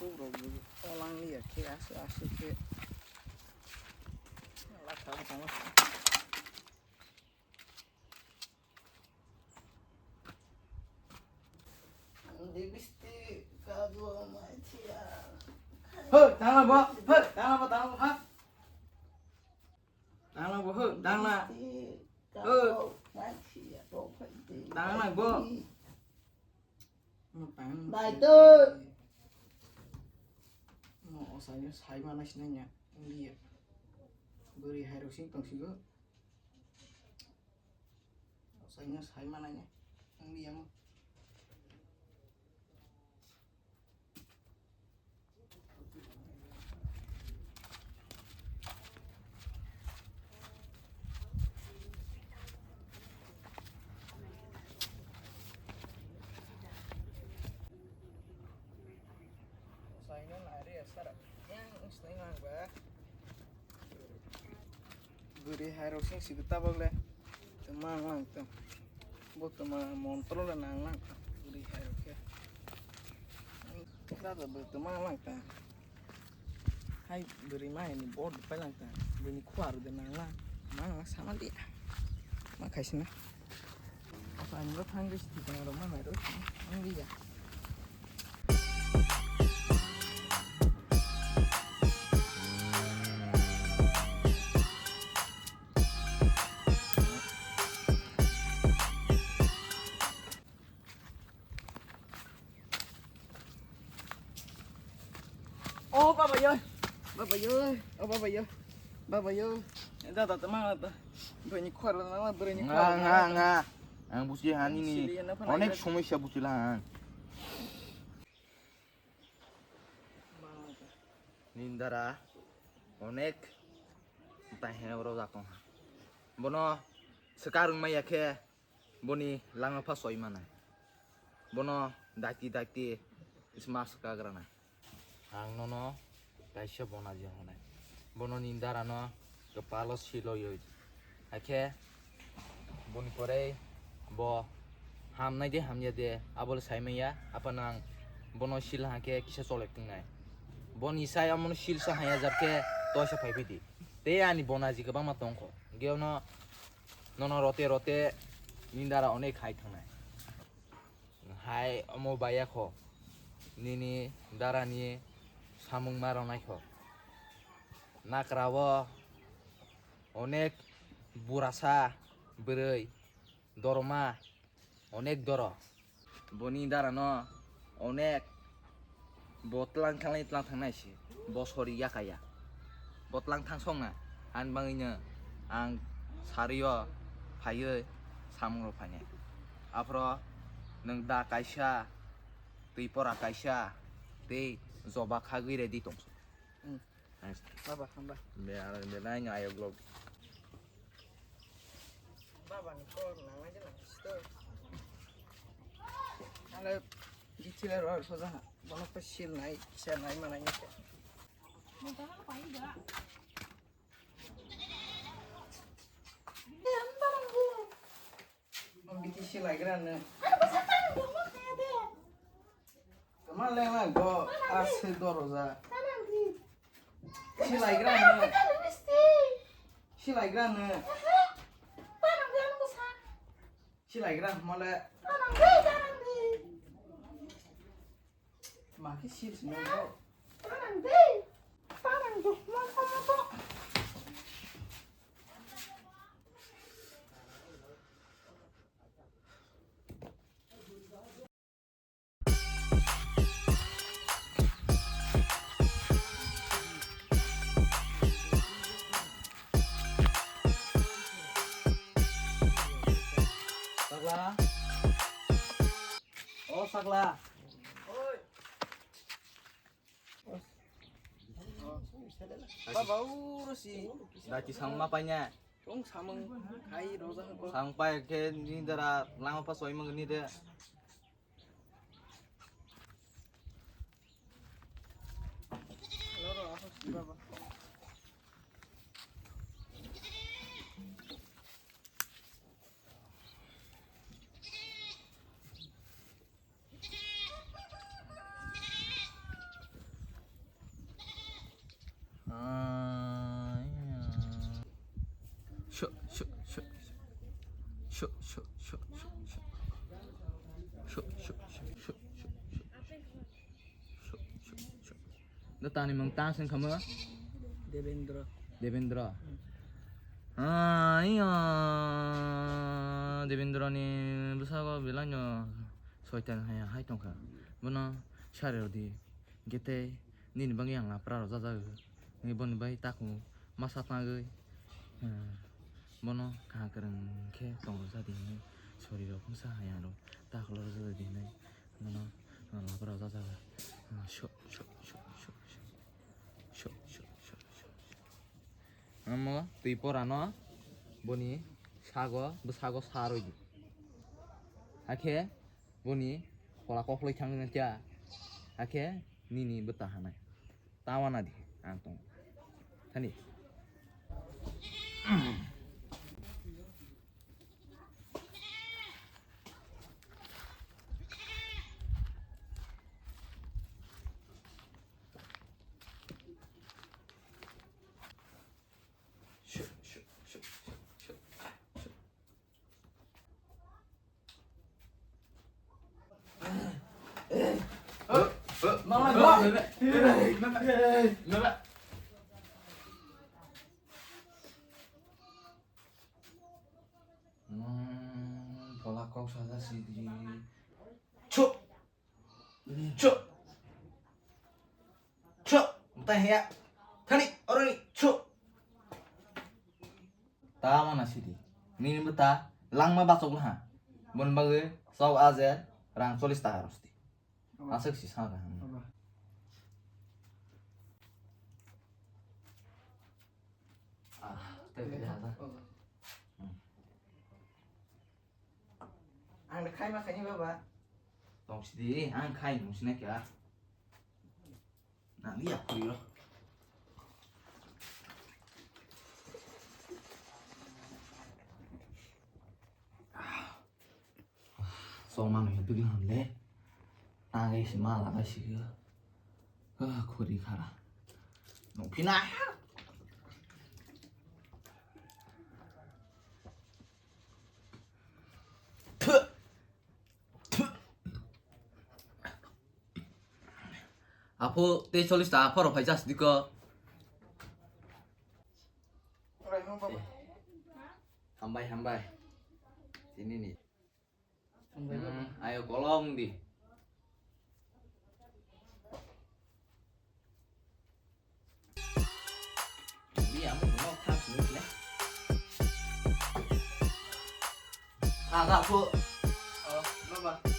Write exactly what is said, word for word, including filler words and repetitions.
Rok bo olang liya khe aswk aswk khe. Ala kha tamo. Ho, tangla bo, ho, tangla bo, tangla bo, ha. Tangla bo, ho, tangla. Ho. Tangla bo. Mo tang. Bai to. Mo osaino sai mana sinanya. Iya. Bwrwi hai rok sing tong sigo. Osaino sai mana nya. Iya mo. Saino nari asara. Yang isni nang ba. Bwrwi hai rok sing sigo tabok le. Tama lang tong. Bo tama montro le nang lang tong. Bwrwi hai rok khe. Dada bo tama lang tong. Hai bwrwi ma ni board pai lang tong. Bini khua rok de nang lang. Ma lang sama dia. Ma khaisina. Apa ni ba phang de siti kana rok ma mai rok. Ang dia. O baba yo, baba yo, o baba yo, baba yo. Dada tama ta. Bini khua rok na bini khua rok na. Nga nga nga. Ang buji hani ni. Onek somosya buji lang. Nini dara onek tai heno rojak tong ha. Bono swkang rwngmaya khe boni langma pha soi manai. Bono dakti dakti sma swkang rwnai. Ang nono kaisa bonaji honai. Bono nini dara no kwpalo siloiwi. Hakhe boni pore bo hamnai de hamya de, abo le sai manya, aphano ang bono sil hakhe kisa cholek tongnai. Boni sai amono sil sa haya jat khe toisa phai phidi. Tei ani bonaji kwbangma tongkho. Hwnkhe ono nono rote rote nini dara onek hai thangnai. Hai omo baiya kho, nini dara ni samung ma rwnai kho. Nakra o onek burasa bwrwi doroma onek doro. Boni dara no onek bo tlang thanglai tlang thangnai se, bo sori yakaya. Bo tlang thang song na, ani bangwi no ang sari o phaiwi samung rok phainai. Aphro nwng da kaisa, twi pora kaisa, tei joba khagwi ready tong. Hmm. Thanks. Baba, hamba. Be, be, nai, nai, ayok vlog. Baba ni kok nang nai nang sto. Ale, gichile ro, so jaha. Bono pe sil nai, kisa nai, ma nai nai. Mo ta na pai da. Be, amba nang bu. Biti silaigra no. Ano bwsa tang dongma kaya de. Tama lenglang go, aswk doroja. Tanang di. Silaigra no. Tanang di. Silaigra no. Tanang di ano bwsa. Silaigra mole. Tanang di, tanang di. Maki sils no go. Tanang di. Tanang di. Moko moko. Sakla. O sakla. Oi. Baba, uro si. Daki samung ma paina. Tong samung khai roja ko. Samung pai khe ni dara lama pa soi mang ni de. Loro, ako si baba. Shuk, shuk, shuk, shuk, shuk. Shuk, shuk, shuk, shuk, shuk. Shuk, shuk, shuk. Nwtangni mung tang sing khamu? Devendra. Devendra. Hmm. Ah, iya. Devendra ni bwsago belai no soitan hai, hai tongkha. Bono sari rodi. Gete nini bangwi ang lapra rok jajago. Nini boni bai taku masa tangwi. Hmm. Bono kaha kwrwng khe tong rwjadi hinwi sori rok wngsa hai aro ta khwlai rwjadi hinwi bono lapra rok jajago. Hmm, shuk, shuk, shuk, shuk, shuk. Shuk, shuk, shuk, shuk, shuk. Omo twi porano boni sago, bwsago sa rwdi. Hakhe boni phola kokloi thangwi kha. Hakhe nini bwta hanai. Tawana di, ang tong. Thani. Hmm, phola kok saja sidi. Chuk. Chuk. Chuk. Mtai haya. Thani, oroni, chuk. Tamo na sidi. Nini bwta langma bachok laha. Bon bagwi sok aje rang cholis taka rosti. Aswk si sa kaham. Ah, tei bwta hata. Ang khai ma khai ni baba. Tong sidi, ang khai nung sinai kya. Nang iya khuri ro. Song mano ya duli ham le. Tagai si mala gai si ga. Ah, khuri khara. Nung phina. Apo tei cholis ta apo rok phai jas diko. Hambai, hambai. Tini ni. Hmm, ayo kolong di. Di amo no thang sini le. Aga po. Oh, baba.